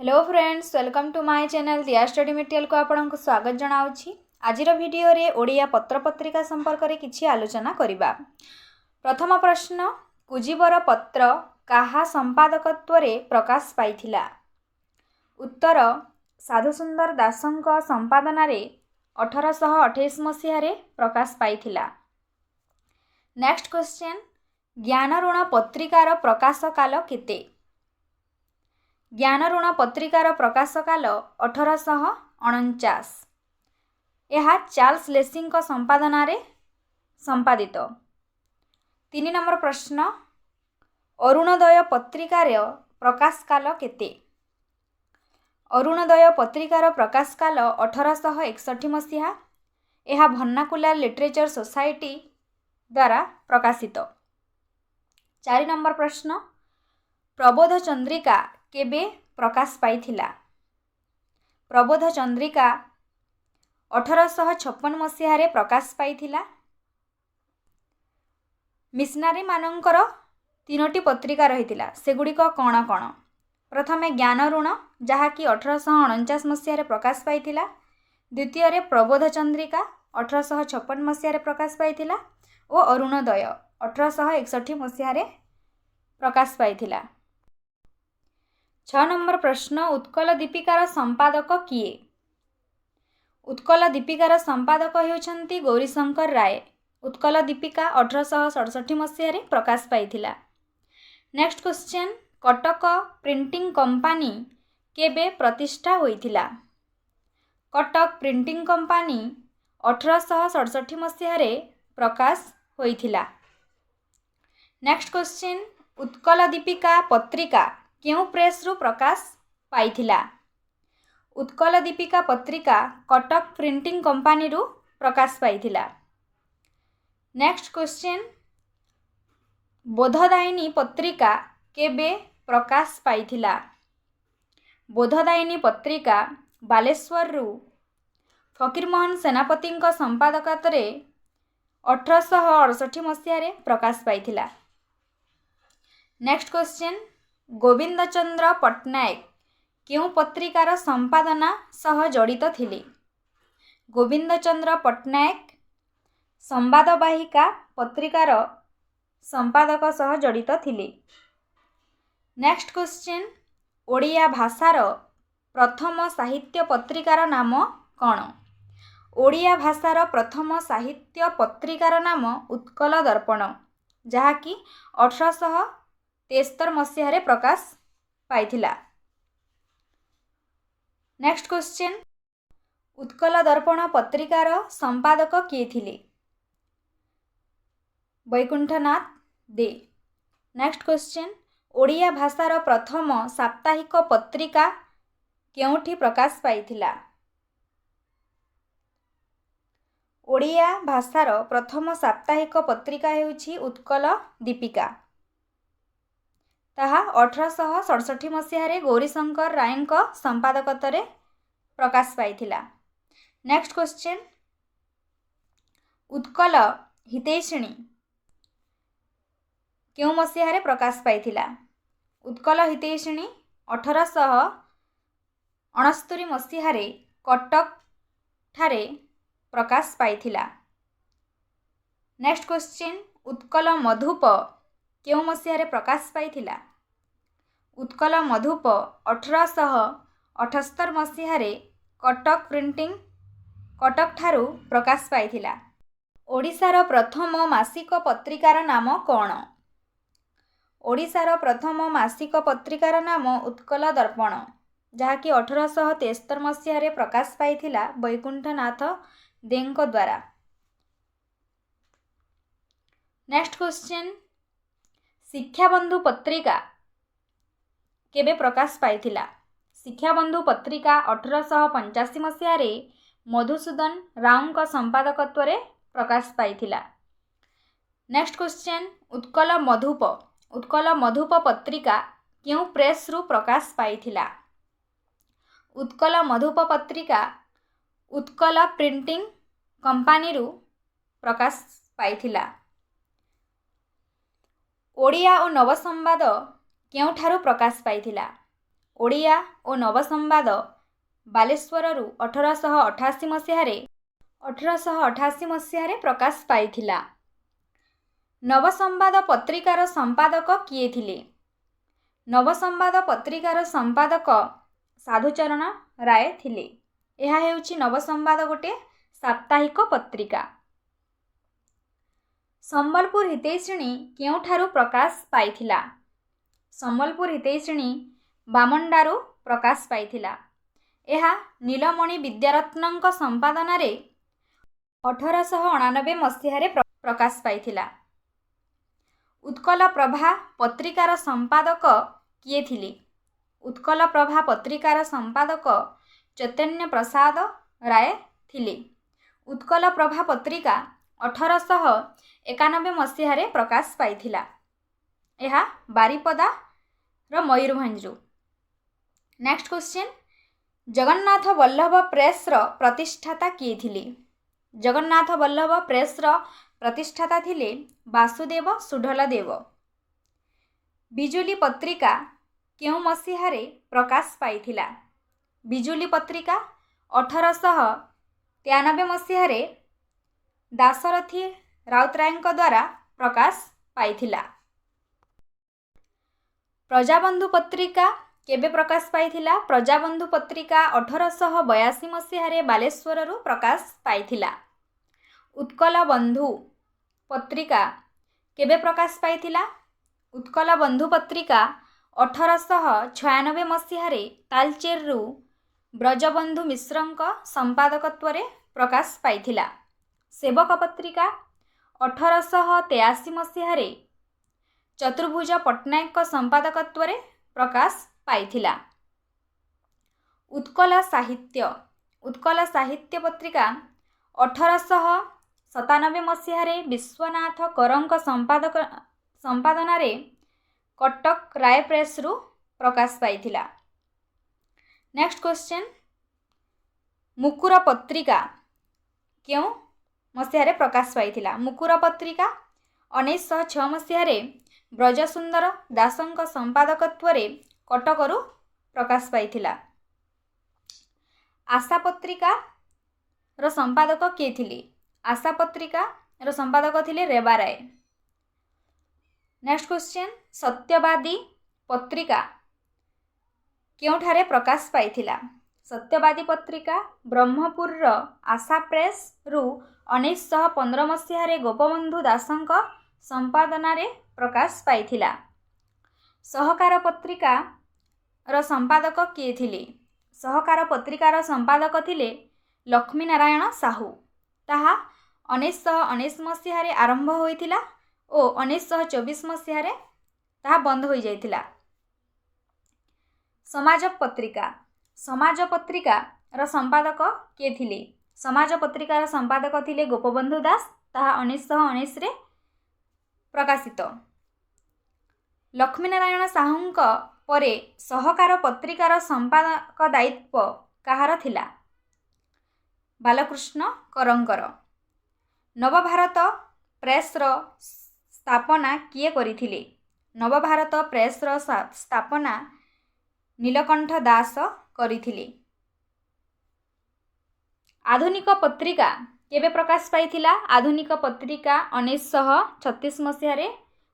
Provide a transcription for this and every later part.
Hello friends, welcome to my channel Diya study ମେଟେରିଆଲକୁ ଆପଣଙ୍କୁ ସ୍ୱାଗତ ଜଣାଉଛି। ଆଜିର ଭିଡ଼ିଓରେ ଓଡ଼ିଆ ପତ୍ରପତ୍ରିକା ସମ୍ପର୍କରେ କିଛି ଆଲୋଚନା କରିବା। ପ୍ରଥମ ପ୍ରଶ୍ନ, କୁଜିବର ପତ୍ର କାହା ସମ୍ପାଦକତ୍ୱରେ ପ୍ରକାଶ ପାଇଥିଲା? ଉତ୍ତର, ସାଧୁସୁନ୍ଦର ଦାସଙ୍କ ସମ୍ପାଦନାରେ 1828 ମସିହାରେ ପ୍ରକାଶ ପାଇଥିଲା। ନେକ୍ସଟ କ୍ୱେଶ୍ଚନ୍, ଜ୍ଞାନଋଣ ପତ୍ରିକାର ପ୍ରକାଶ କାଲ କେତେ? ଜ୍ଞାନଋଣ ପତ୍ରିକାର ପ୍ରକାଶ କାଲ 1849। ଏହା ଚାର୍ଲସ ଲେସିଙ୍କ ସମ୍ପାଦନାରେ ସମ୍ପାଦିତ। 3 ନମ୍ବର ପ୍ରଶ୍ନ, ଅରୁଣୋଦୟ ପତ୍ରିକାର ପ୍ରକାଶ କାଲ କେତେ? ଅରୁଣୋଦୟ ପତ୍ରିକାର ପ୍ରକାଶ କାଲ 1861 ମସିହା। ଏହା ଭର୍ଣ୍ଣାକୁଲାର ଲିଟରେଚର ସୋସାଇଟି ଦ୍ୱାରା ପ୍ରକାଶିତ। 4 ନମ୍ବର ପ୍ରଶ୍ନ, ପ୍ରବୋଧ ଚନ୍ଦ୍ରିକା କେବେ ପ୍ରକାଶ ପାଇଥିଲା? ପ୍ରବୋଧ ଚନ୍ଦ୍ରିକା 1856 ମସିହାରେ ପ୍ରକାଶ ପାଇଥିଲା। ମିଶନାରୀମାନଙ୍କର ତିନୋଟି ପତ୍ରିକା ରହିଥିଲା, ସେଗୁଡ଼ିକ କ'ଣ କ'ଣ? ପ୍ରଥମେ ଜ୍ଞାନଋଣ, ଯାହାକି 1849 ମସିହାରେ ପ୍ରକାଶ ପାଇଥିଲା। ଦ୍ୱିତୀୟରେ ପ୍ରବୋଧ ଚନ୍ଦ୍ରିକା 1856 ମସିହାରେ ପ୍ରକାଶ ପାଇଥିଲା ଓ ଅରୁଣୋଦୟ 1861 ମସିହାରେ ପ୍ରକାଶ ପାଇଥିଲା। 6 ନମ୍ବର ପ୍ରଶ୍ନ, ଉତ୍କଳ ଦୀପିକାର ସମ୍ପାଦକ କିଏ? ଉତ୍କଳ ଦୀପିକାର ସମ୍ପାଦକ ହେଉଛନ୍ତି ଗୌରୀଶଙ୍କର ରାୟ। ଉତ୍କଳ ଦୀପିକା 1867 ମସିହାରେ ପ୍ରକାଶ ପାଇଥିଲା। Next question, Cuttack printing company କେବେ ପ୍ରତିଷ୍ଠା ହୋଇଥିଲା? କଟକ ପ୍ରିଣ୍ଟିଂ କମ୍ପାନୀ 1867 ମସିହାରେ ପ୍ରକାଶ ହୋଇଥିଲା। ନେକ୍ସଟ କ୍ୱେଶ୍ଚନ୍, ଉତ୍କଳ ଦୀପିକା ପତ୍ରିକା କେଉଁ ପ୍ରେସରୁ ପ୍ରକାଶ ପାଇଥିଲା? ଉତ୍କଳ ଦୀପିକା ପତ୍ରିକା କଟକ ପ୍ରିଣ୍ଟିଂ କମ୍ପାନୀରୁ ପ୍ରକାଶ ପାଇଥିଲା। ନେକ୍ସଟ କ୍ୱେଶ୍ଚନ୍, ବୋଧଦାୟିନୀ ପତ୍ରିକା କେବେ ପ୍ରକାଶ ପାଇଥିଲା? ବୋଧଦାୟିନୀ ପତ୍ରିକା ବାଲେଶ୍ୱରରୁ ଫକୀରମୋହନ ସେନାପତିଙ୍କ ସମ୍ପାଦକତ୍ୱରେ 1868 ମସିହାରେ ପ୍ରକାଶ ପାଇଥିଲା। ନେକ୍ସଟ କ୍ୱେଶ୍ଚନ୍, ଗୋବିନ୍ଦଚନ୍ଦ୍ର ପଟ୍ଟନାୟକ କେଉଁ ପତ୍ରିକାର ସମ୍ପାଦନା ସହ ଜଡ଼ିତ ଥିଲେ? ଗୋବିନ୍ଦଚନ୍ଦ୍ର ପଟ୍ଟନାୟକ ସମ୍ବାଦବାହିକା ପତ୍ରିକାର ସମ୍ପାଦକ ସହ ଜଡ଼ିତ ଥିଲେ। ନେକ୍ସଟ କ୍ୱେଶ୍ଚନ୍, ଓଡ଼ିଆ ଭାଷାର ପ୍ରଥମ ସାହିତ୍ୟ ପତ୍ରିକାର ନାମ କ'ଣ? ଓଡ଼ିଆ ଭାଷାର ପ୍ରଥମ ସାହିତ୍ୟ ପତ୍ରିକାର ନାମ ଉତ୍କଳ ଦର୍ପଣ, ଯାହାକି 1873 ମସିହାରେ ପ୍ରକାଶ ପାଇଥିଲା। ନେକ୍ସଟ କ୍ୱେଶ୍ଚନ୍, ଉତ୍କଳ ଦର୍ପଣ ପତ୍ରିକାର ସମ୍ପାଦକ କିଏ ଥିଲେ? ବୈକୁଣ୍ଠନାଥ ଦେ। ନେକ୍ସଟ କ୍ୱେଶ୍ଚନ୍, ଓଡ଼ିଆ ଭାଷାର ପ୍ରଥମ ସାପ୍ତାହିକ ପତ୍ରିକା କେଉଁଠି ପ୍ରକାଶ ପାଇଥିଲା? ଓଡ଼ିଆ ଭାଷାର ପ୍ରଥମ ସାପ୍ତାହିକ ପତ୍ରିକା ହେଉଛି ଉତ୍କଳ ଦୀପିକା। ତାହା 1867 ମସିହାରେ ଗୌରୀଶଙ୍କର ରାୟଙ୍କ ସମ୍ପାଦକତ୍ୱରେ ପ୍ରକାଶ ପାଇଥିଲା। ନେକ୍ସଟ କ୍ୱେଶ୍ଚନ୍, ଉତ୍କଳ ହିତୈଷିଣୀ କେଉଁ ମସିହାରେ ପ୍ରକାଶ ପାଇଥିଲା? ଉତ୍କଳ ହିତୈଷିଣୀ 1869 ମସିହାରେ କଟକଠାରେ ପ୍ରକାଶ ପାଇଥିଲା। ନେକ୍ସଟ କ୍ୱେଶ୍ଚନ୍, ଉତ୍କଳ ମଧୁପ କେଉଁ ମସିହାରେ ପ୍ରକାଶ ପାଇଥିଲା? ଉତ୍କଳ ମଧୁପ 1878 ମସିହାରେ କଟକ ପ୍ରିଣ୍ଟିଂ କଟକଠାରୁ ପ୍ରକାଶ ପାଇଥିଲା। ଓଡ଼ିଶାର ପ୍ରଥମ ମାସିକ ପତ୍ରିକାର ନାମ କ'ଣ? ଓଡ଼ିଶାର ପ୍ରଥମ ମାସିକ ପତ୍ରିକାର ନାମ ଉତ୍କଳ ଦର୍ପଣ, ଯାହାକି 1873 ମସିହାରେ ପ୍ରକାଶ ପାଇଥିଲା ବୈକୁଣ୍ଠନାଥ ଦେଙ୍କ ଦ୍ୱାରା। ନେକ୍ସଟ କ୍ୱେଶ୍ଚନ୍, ଶିକ୍ଷାବନ୍ଧୁ ପତ୍ରିକା କେବେ ପ୍ରକାଶ ପାଇଥିଲା? ଶିକ୍ଷାବନ୍ଧୁ ପତ୍ରିକା 1885 ମସିହାରେ ମଧୁସୂଦନ ରାଓଙ୍କ ସମ୍ପାଦକତ୍ୱରେ ପ୍ରକାଶ ପାଇଥିଲା। ନେକ୍ସଟ କ୍ୱେଶ୍ଚନ୍, ଉତ୍କଳ ମଧୁପ ପତ୍ରିକା କେଉଁ ପ୍ରେସରୁ ପ୍ରକାଶ ପାଇଥିଲା? ଉତ୍କଳ ମଧୁପ ପତ୍ରିକା ଉତ୍କଳ ପ୍ରିଣ୍ଟିଂ କମ୍ପାନୀରୁ ପ୍ରକାଶ ପାଇଥିଲା। ଓଡ଼ିଆ ଓ ନବସମ୍ବାଦ କେଉଁଠାରୁ ପ୍ରକାଶ ପାଇଥିଲା? ଓଡ଼ିଆ ଓ ନବସମ୍ବାଦ ବାଲେଶ୍ୱରରୁ 1888 ମସିହାରେ ପ୍ରକାଶ ପାଇଥିଲା। ନବସମ୍ବାଦ ପତ୍ରିକାର ସମ୍ପାଦକ କିଏ ଥିଲେ? ନବସମ୍ବାଦ ପତ୍ରିକାର ସମ୍ପାଦକ ସାଧୁଚରଣ ରାୟ ଥିଲେ। ଏହା ହେଉଛି ନବସମ୍ବାଦ ଗୋଟିଏ ସାପ୍ତାହିକ ପତ୍ରିକା। ସମ୍ବଲପୁର ହିତୈଷିଣୀ କେଉଁଠାରୁ ପ୍ରକାଶ ପାଇଥିଲା? ସମ୍ବଲପୁର ହିତୈଷିଣୀ ବାମଣ୍ଡାରୁ ପ୍ରକାଶ ପାଇଥିଲା। ଏହା ନୀଳମଣି ବିଦ୍ୟାରତ୍ନଙ୍କ ସମ୍ପାଦନାରେ 1889 ମସିହାରେ ପ୍ରକାଶ ପାଇଥିଲା। ଉତ୍କଳ ପ୍ରଭା ପତ୍ରିକାର ସମ୍ପାଦକ କିଏ ଥିଲେ? ଉତ୍କଳ ପ୍ରଭା ପତ୍ରିକାର ସମ୍ପାଦକ ଚୈତନ୍ୟ ପ୍ରସାଦ ରାୟ ଥିଲେ। ଉତ୍କଳ ପ୍ରଭା ପତ୍ରିକା 1891 ମସିହାରେ ପ୍ରକାଶ ପାଇଥିଲା। ଏହା ବାରିପଦାର ମୟୂରଭଞ୍ଜରୁ। ନେକ୍ସଟ କ୍ୱେଶ୍ଚିନ୍, ଜଗନ୍ନାଥ ବଲ୍ଲଭ ପ୍ରେସର ପ୍ରତିଷ୍ଠାତା କିଏ ଥିଲେ? ଜଗନ୍ନାଥ ବଲ୍ଲଭ ପ୍ରେସର ପ୍ରତିଷ୍ଠାତା ଥିଲେ ବାସୁଦେବ ସୁଢଳଦେବ। ବିଜୁଳି ପତ୍ରିକା କେଉଁ ମସିହାରେ ପ୍ରକାଶ ପାଇଥିଲା? ବିଜୁଳି ପତ୍ରିକା 1893 ମସିହାରେ ଦାଶରଥୀ ରାଉତରାୟଙ୍କ ଦ୍ୱାରା ପ୍ରକାଶ ପାଇଥିଲା। ପ୍ରଜାବନ୍ଧୁ ପତ୍ରିକା କେବେ ପ୍ରକାଶ ପାଇଥିଲା? ପ୍ରଜାବନ୍ଧୁ ପତ୍ରିକା 1882 ମସିହାରେ ବାଲେଶ୍ୱରରୁ ପ୍ରକାଶ ପାଇଥିଲା। ଉତ୍କଳ ବନ୍ଧୁ ପତ୍ରିକା କେବେ ପ୍ରକାଶ ପାଇଥିଲା? ଉତ୍କଳ ବନ୍ଧୁ ପତ୍ରିକା 1896 ମସିହାରେ ତାଲଚେରରୁ ବ୍ରଜବନ୍ଧୁ ମିଶ୍ରଙ୍କ ସମ୍ପାଦକତ୍ୱରେ ପ୍ରକାଶ ପାଇଥିଲା। ସେବକ ପତ୍ରିକା 1883 ମସିହାରେ ଚତୁର୍ଭୁଜ ପଟ୍ଟନାୟକଙ୍କ ସମ୍ପାଦକତ୍ୱରେ ପ୍ରକାଶ ପାଇଥିଲା। ଉତ୍କଳ ସାହିତ୍ୟ। ଉତ୍କଳ ସାହିତ୍ୟ ପତ୍ରିକା 1897 ମସିହାରେ ବିଶ୍ୱନାଥ କରଙ୍କ ସମ୍ପାଦନାରେ କଟକ ରାୟ ପ୍ରେସରୁ ପ୍ରକାଶ ପାଇଥିଲା। ନେକ୍ସଟ କ୍ୱେଶ୍ଚିନ୍, ମୁକୁର ପତ୍ରିକା କେଉଁ ମସିହାରେ ପ୍ରକାଶ ପାଇଥିଲା? ମୁକୁର ପତ୍ରିକା 1906 ମସିହାରେ ବ୍ରଜସୁନ୍ଦର ଦାସଙ୍କ ସମ୍ପାଦକତ୍ୱରେ କଟକରୁ ପ୍ରକାଶ ପାଇଥିଲା। ଆଶା ପତ୍ରିକାର ସମ୍ପାଦକ କିଏ ଥିଲେ? ଆଶା ପତ୍ରିକାର ସମ୍ପାଦକ ଥିଲେ ରେବା ରାୟ। ନେକ୍ସଟ କ୍ୱେଶ୍ଚିନ୍, ସତ୍ୟବାଦୀ ପତ୍ରିକା କେଉଁଠାରେ ପ୍ରକାଶ ପାଇଥିଲା? ସତ୍ୟବାଦୀ ପତ୍ରିକା ବ୍ରହ୍ମପୁରର ଆଶା ପ୍ରେସରୁ 1915 ମସିହାରେ ଗୋପବନ୍ଧୁ ଦାସଙ୍କ ସମ୍ପାଦନାରେ ପ୍ରକାଶ ପାଇଥିଲା। ସହକାର ପତ୍ରିକାର ସମ୍ପାଦକ କିଏ ଥିଲେ? ସହକାର ପତ୍ରିକାର ସମ୍ପାଦକ ଥିଲେ ଲକ୍ଷ୍ମୀନାରାୟଣ ସାହୁ। ତାହା 1919 ମସିହାରେ ଆରମ୍ଭ ହୋଇଥିଲା ଓ 1924 ମସିହାରେ ତାହା ବନ୍ଦ ହୋଇଯାଇଥିଲା। ସମାଜ ପତ୍ରିକା। ସମାଜ ପତ୍ରିକାର ସମ୍ପାଦକ କିଏ ଥିଲେ? ସମାଜ ପତ୍ରିକାର ସମ୍ପାଦକ ଥିଲେ ଗୋପବନ୍ଧୁ ଦାସ। ତାହା 1919ରେ ପ୍ରକାଶିତ। ଲକ୍ଷ୍ମୀନାରାୟଣ ସାହୁଙ୍କ ପରେ ସହକାର ପତ୍ରିକାର ସମ୍ପାଦକ ଦାୟିତ୍ୱ କାହାର ଥିଲା? ବାଲକୃଷ୍ଣ କରଙ୍କର। ନବଭାରତ ପ୍ରେସର ସ୍ଥାପନା କିଏ କରିଥିଲେ? ନବଭାରତ ପ୍ରେସର ସ୍ଥାପନା ନୀଳକଣ୍ଠ ଦାସ କରିଥିଲେ। ଆଧୁନିକ ପତ୍ରିକା କେବେ ପ୍ରକାଶ ପାଇଥିଲା? ଆଧୁନିକ ପତ୍ରିକା 1936 ମସିହାରେ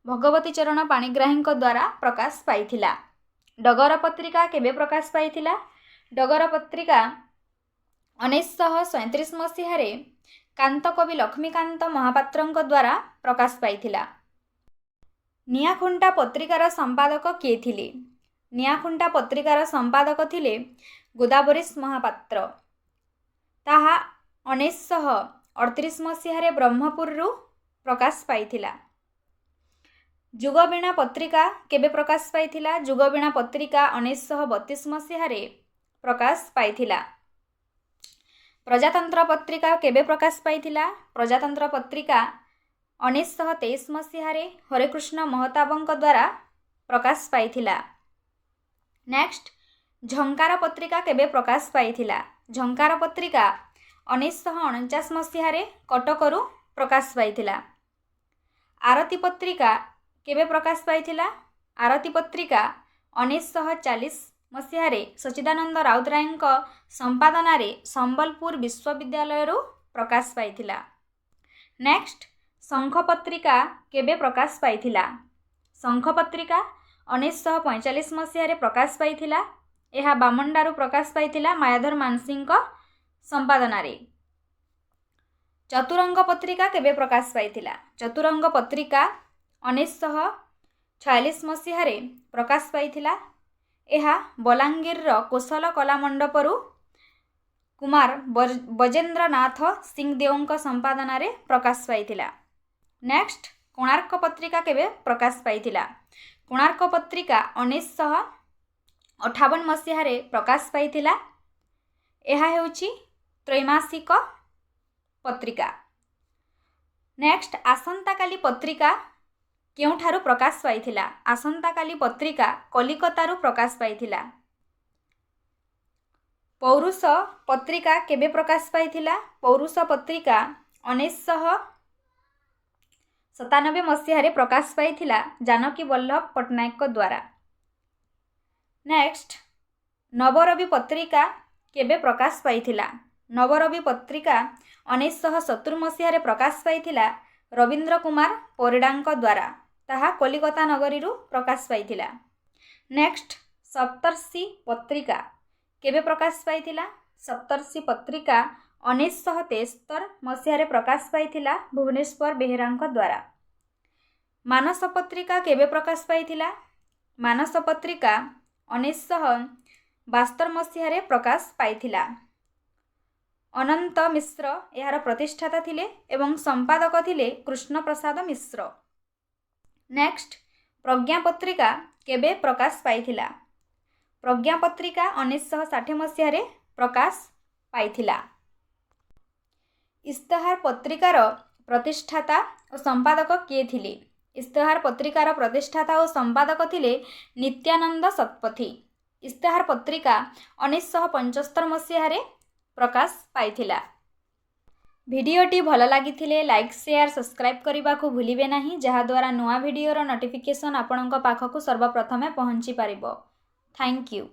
ଭଗବତୀ ଚରଣ ପାଣିଗ୍ରାହୀଙ୍କ ଦ୍ୱାରା ପ୍ରକାଶ ପାଇଥିଲା। ଡଗର ପତ୍ରିକା କେବେ ପ୍ରକାଶ ପାଇଥିଲା? ଡଗର ପତ୍ରିକା 1937 ମସିହାରେ କାନ୍ତକବି ଲକ୍ଷ୍ମୀକାନ୍ତ ମହାପାତ୍ରଙ୍କ ଦ୍ୱାରା ପ୍ରକାଶ ପାଇଥିଲା। ନିଆଁଖୁଣ୍ଟା ପତ୍ରିକାର ସମ୍ପାଦକ କିଏ ଥିଲେ? ନିଆଁଖୁଣ୍ଟା ପତ୍ରିକାର ସମ୍ପାଦକ ଥିଲେ ଗୋଦାବରୀଶ ମହାପାତ୍ର। ତାହା 1938 ମସିହାରେ ବ୍ରହ୍ମପୁରରୁ ପ୍ରକାଶ ପାଇଥିଲା। ଯୁଗବୀଣା ପତ୍ରିକା କେବେ ପ୍ରକାଶ ପାଇଥିଲା? ଯୁଗବୀଣା ପତ୍ରିକା 1932 ମସିହାରେ ପ୍ରକାଶ ପାଇଥିଲା। ପ୍ରଜାତନ୍ତ୍ର ପତ୍ରିକା କେବେ ପ୍ରକାଶ ପାଇଥିଲା? ପ୍ରଜାତନ୍ତ୍ର ପତ୍ରିକା 1923 ମସିହାରେ ହରେକୃଷ୍ଣ ମହତାବଙ୍କ ଦ୍ୱାରା ପ୍ରକାଶ ପାଇଥିଲା। ନେକ୍ସଟ, ଝଙ୍କାର ପତ୍ରିକା କେବେ ପ୍ରକାଶ ପାଇଥିଲା? ଝଙ୍କାର ପତ୍ରିକା 1949 ମସିହାରେ କଟକରୁ ପ୍ରକାଶ ପାଇଥିଲା। ଆରତୀ ପତ୍ରିକା କେବେ ପ୍ରକାଶ ପାଇଥିଲା? ଆରତୀ ପତ୍ରିକା 1940 ମସିହାରେ ସଚ୍ଚିଦାନନ୍ଦ ରାଉତରାୟଙ୍କ ସମ୍ପାଦନାରେ ସମ୍ବଲପୁର ବିଶ୍ୱବିଦ୍ୟାଳୟରୁ ପ୍ରକାଶ ପାଇଥିଲା। ନେକ୍ସଟ, ଶଙ୍ଖ ପତ୍ରିକା କେବେ ପ୍ରକାଶ ପାଇଥିଲା? ଶଙ୍ଖ ପତ୍ରିକା 1945 ମସିହାରେ ପ୍ରକାଶ ପାଇଥିଲା। ଏହା ବାମଣ୍ଡାରୁ ପ୍ରକାଶ ପାଇଥିଲା ମାୟାଧର ମାନସିଂଙ୍କ ସମ୍ପାଦନାରେ। ଚତୁରଙ୍ଗ ପତ୍ରିକା କେବେ ପ୍ରକାଶ ପାଇଥିଲା? ଚତୁରଙ୍ଗ ପତ୍ରିକା 1946 ମସିହାରେ ପ୍ରକାଶ ପାଇଥିଲା। ଏହା ବଲାଙ୍ଗୀରର କୋଶଲ କଲା ମଣ୍ଡପରୁ କୁମାର ବଜେନ୍ଦ୍ରନାଥ ସିଂଦେଓଙ୍କ ସମ୍ପାଦନାରେ ପ୍ରକାଶ ପାଇଥିଲା। ନେକ୍ସଟ, କୋଣାର୍କ ପତ୍ରିକା କେବେ ପ୍ରକାଶ ପାଇଥିଲା? କୋଣାର୍କ ପତ୍ରିକା 1958 ମସିହାରେ ପ୍ରକାଶ ପାଇଥିଲା। ଏହା ହେଉଛି ତ୍ରୈମାସିକ ପତ୍ରିକା। ନେକ୍ସଟ, ଆସନ୍ତାକାଲି ପତ୍ରିକା କେଉଁଠାରୁ ପ୍ରକାଶ ପାଇଥିଲା? ଆସନ୍ତାକାଲି ପତ୍ରିକା କଲିକତାରୁ ପ୍ରକାଶ ପାଇଥିଲା। ପୌରୁଷ ପତ୍ରିକା କେବେ ପ୍ରକାଶ ପାଇଥିଲା? ପୌରୁଷ ପତ୍ରିକା 1997 ମସିହାରେ ପ୍ରକାଶ ପାଇଥିଲା ଜାନକୀ ବଲ୍ଲଭ ପଟ୍ଟନାୟକଙ୍କ ଦ୍ୱାରା। ନେକ୍ସଟ, ନବରବି ପତ୍ରିକା କେବେ ପ୍ରକାଶ ପାଇଥିଲା? ନବରବି ପତ୍ରିକା 1970 ମସିହାରେ ପ୍ରକାଶ ପାଇଥିଲା ରବୀନ୍ଦ୍ର କୁମାର ପରିଡ଼ାଙ୍କ ଦ୍ୱାରା। ତାହା କଲିକତା ନଗରୀରୁ ପ୍ରକାଶ ପାଇଥିଲା। ନେକ୍ସଟ, ସପ୍ତର୍ଷି ପତ୍ରିକା କେବେ ପ୍ରକାଶ ପାଇଥିଲା? ସପ୍ତର୍ଷି ପତ୍ରିକା 1973 ମସିହାରେ ପ୍ରକାଶ ପାଇଥିଲା ଭୁବନେଶ୍ୱର ବେହେରାଙ୍କ ଦ୍ୱାରା। ମାନସ ପତ୍ରିକା କେବେ ପ୍ରକାଶ ପାଇଥିଲା? ମାନସ ପତ୍ରିକା 1972 ମସିହାରେ ପ୍ରକାଶ ପାଇଥିଲା। ଅନନ୍ତ ମିଶ୍ର ଏହାର ପ୍ରତିଷ୍ଠାତା ଥିଲେ ଏବଂ ସମ୍ପାଦକ ଥିଲେ କୃଷ୍ଣପ୍ରସାଦ ମିଶ୍ର। ନେକ୍ସଟ, ପ୍ରଜ୍ଞା ପତ୍ରିକା କେବେ ପ୍ରକାଶ ପାଇଥିଲା? ପ୍ରଜ୍ଞା ପତ୍ରିକା 1960 ମସିହାରେ ପ୍ରକାଶ ପାଇଥିଲା। ଇସ୍ତାହାର ପତ୍ରିକାର ପ୍ରତିଷ୍ଠାତା ଓ ସମ୍ପାଦକ କିଏ ଥିଲେ? ଇସ୍ତାହାର ପତ୍ରିକାର ପ୍ରତିଷ୍ଠାତା ଓ ସମ୍ପାଦକ ଥିଲେ ନିତ୍ୟାନନ୍ଦ ଶତପଥୀ। ଇସ୍ତାହାର ପତ୍ରିକା 1975 ମସିହାରେ ପ୍ରକାଶ ପାଇଥିଲା। ଭିଡ଼ିଓଟି ଭଲ ଲାଗିଥିଲେ ଲାଇକ୍, ସେୟାର, ସବସ୍କ୍ରାଇବ୍ କରିବାକୁ ଭୁଲିବେ ନାହିଁ, ଯାହାଦ୍ୱାରା ନୂଆ ଭିଡ଼ିଓର ନୋଟିଫିକେସନ୍ ଆପଣଙ୍କ ପାଖକୁ ସର୍ବପ୍ରଥମେ ପହଞ୍ଚି ପାରିବ। Thank you.